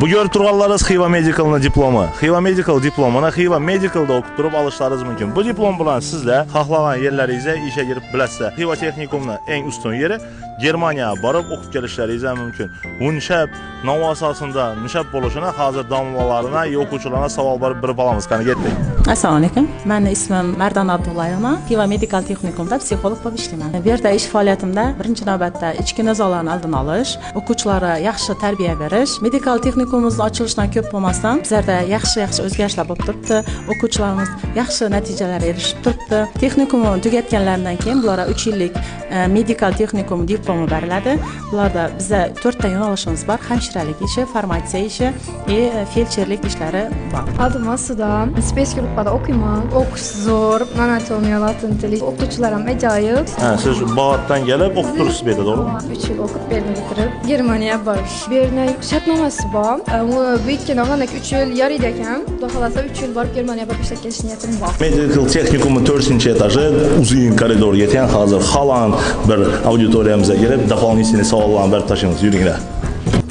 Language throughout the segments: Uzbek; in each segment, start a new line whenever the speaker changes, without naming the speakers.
Bu görüp turganlarınız Xiva Medical'ın diplomu. Xiva Medical diplomunu Xiva Medical'da okup durup alışlarınız mümkün. Bu diplom bilan sizler xohlagan yerlaringizga işe girip bilasizlar. Xiva Texnikum'un en üstün yeri Germaniyaga borib o'qib kelishlaringiz ham mumkin. Unshab navo asosida nishab bo'lishini hozir domlalarına, o'quvchilarına savol berib bilib olamiz. Qani ketdik.
Assalomu alaykum. Meni ismim Mardon Abdullayeva. Xiva Medical Texnikumda psixolog bo'lib ishlayman. Bu yerda ish faoliyatimda birinchi navbatda ichki nizolarni oldini olish, o'quvchilarga yaxshi tarbiya berish. Medical Texnikumimizni ochilishidan ko'p bo'lmasdan bizlarda yaxshi-yaxshi o'zgarishlar bo'lib turibdi. O'quvchilarimiz yaxshi natijalarga erishib turibdi. Texnikumni tugatganlaridan keyin bularga 3 yillik Medical Texnikum diplomi beriladi. Bularda bizda 4 ta yo'nalishimiz bor: hamshiralik ishi, farmatsiya ishi va feldsherlik ishlari bor.
Adım Asuda. Space gruppada o'qiyman. O'qish zo'r, anatomiya, latin tili. O'qituvchilar ham ajoyib.
Ha, siz Bag'doddan kelib o'qib turibsiz bu yerda, to'g'rimi?
3 yil o'qib, bu yerni bitirib, Germaniyaga borish. Bu yerni shartnomasi bor. U bitgan og'andak 3 yil yaraydi ekan. Xudo xohlasa 3 yil borib Germaniyaga borib ishlab kelish niyatim bor.
Medical Texnikum'un 4. Etajı uzun koridor yeten hazır halan bir auditoriyamıza girip дополнительный savollarni berib tashlaymiz. Yuringlar.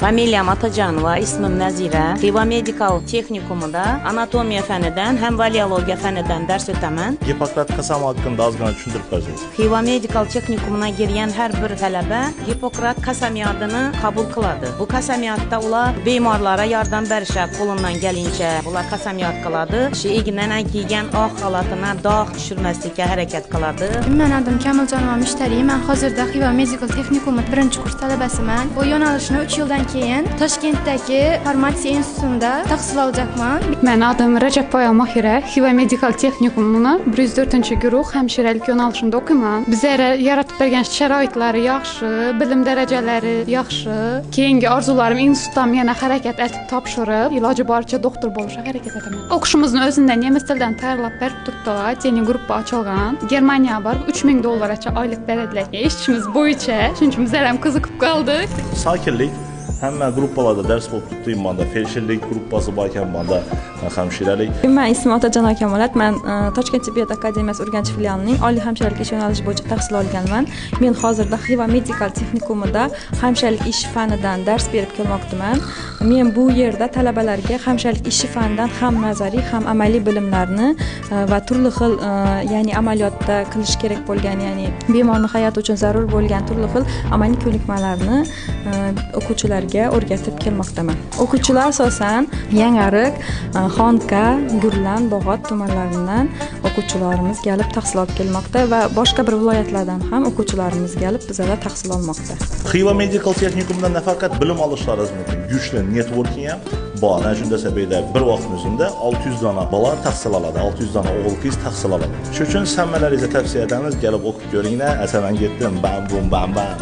Familiyam Atacanova, ismim Nazira. Xiva Medical Texnikumida anatomiya fanidan ham valiologiya fanidan dars o'taman.
Gipokrat qasami haqqında ozgina tushuntirib bersangiz.
Xiva Medical Texnikumuna girgan har bir talaba Gipokrat qasamyodini qabul qiladi. Bu qasamyodda ular bemorlarga yordam berishadi qo'lidan gelincha. Ular qasamyod qiladi. Shu egnidan kiygan oq xalatini dog' tushirmaslikka harakat qiladi.
Meni adım Kamiljonova Mushtariy. Men hozirda Xiva Medical Texnikumi 1-kurs talabasiman. Bu yo'nalishni 3 yildan keyin Toshkentdagi farmatsiya institutida tahsil olacakman.
Meni adım Rajabboyeva Mohira. Xiva Medical Texnikumini 104-guruh hamshiralik yo'nalishida o'qiyman. Bizlarga yaratib bergan sharoitlari yaxshi, bilim darajalari yaxshi. Keyingi orzularim institutdan yana harakat etib topshirib, iloji boricha doktor bo'lishga harakat etaman. O'qishimizni o'zidan nemis tilidan tayyorlab berib turibdilar. Отдельный gruppa ochilgan. Germaniyaga borib 3000 dollargacha oylik beradilar. Eshitishimiz bo'yicha, shuning uchun bizlar ham qiziqib qoldik.
Sakinlik hamma gruppalarda dars bo'lib turibdi. Manda feldsherlik gruppasi bor ekan, manda hamshiralik.
Men ismim Otajon Akamolat. Men Toshkent tibbiyot akademiyasi Urganch filialining oliy hamshiralik ish yo'nalishi bo'yicha tahsil olganman. Men hozirda Xiva Medical Texnikumida hamshiralik ishi fanidan dars berib kelmoqdaman. Men bu yerda talabalarga hamshiralik ishi fanidan ham nazariy, ham amaliy bilimlarni va turli xil, ya'ni amaliyotda qilish kerak bo'lgan, ya'ni bemorning hayoti uchun zarur bo'lgan turli xil amaliy ko'nikmalarni o'quvchilarga o'rgatib kelmoqdaman. O'quvchilar asosan Yangiariq, Xonqa, Gurlan, Bog'ot tumanlaridan o'quvchilarimiz kelib tahsil olib kelmoqda va boshqa bir viloyatlardan ham o'quvchilarimiz kelib bizada tahsil olmoqda.
Xiva Medical Texnikumdan nafaqat bilim olishlaringiz mumkin, güçlü networking ham bor. Ana shunda sababda bir vaqtning o'zida 600 dona bola tahsil oladi, 600 dona o'g'il qiz tahsil oladi. Shuning uchun hammalaringizga tavsiya etamiz, kelib o'qib ko'ringlar. Asaman ketdim, bam bum bam bam.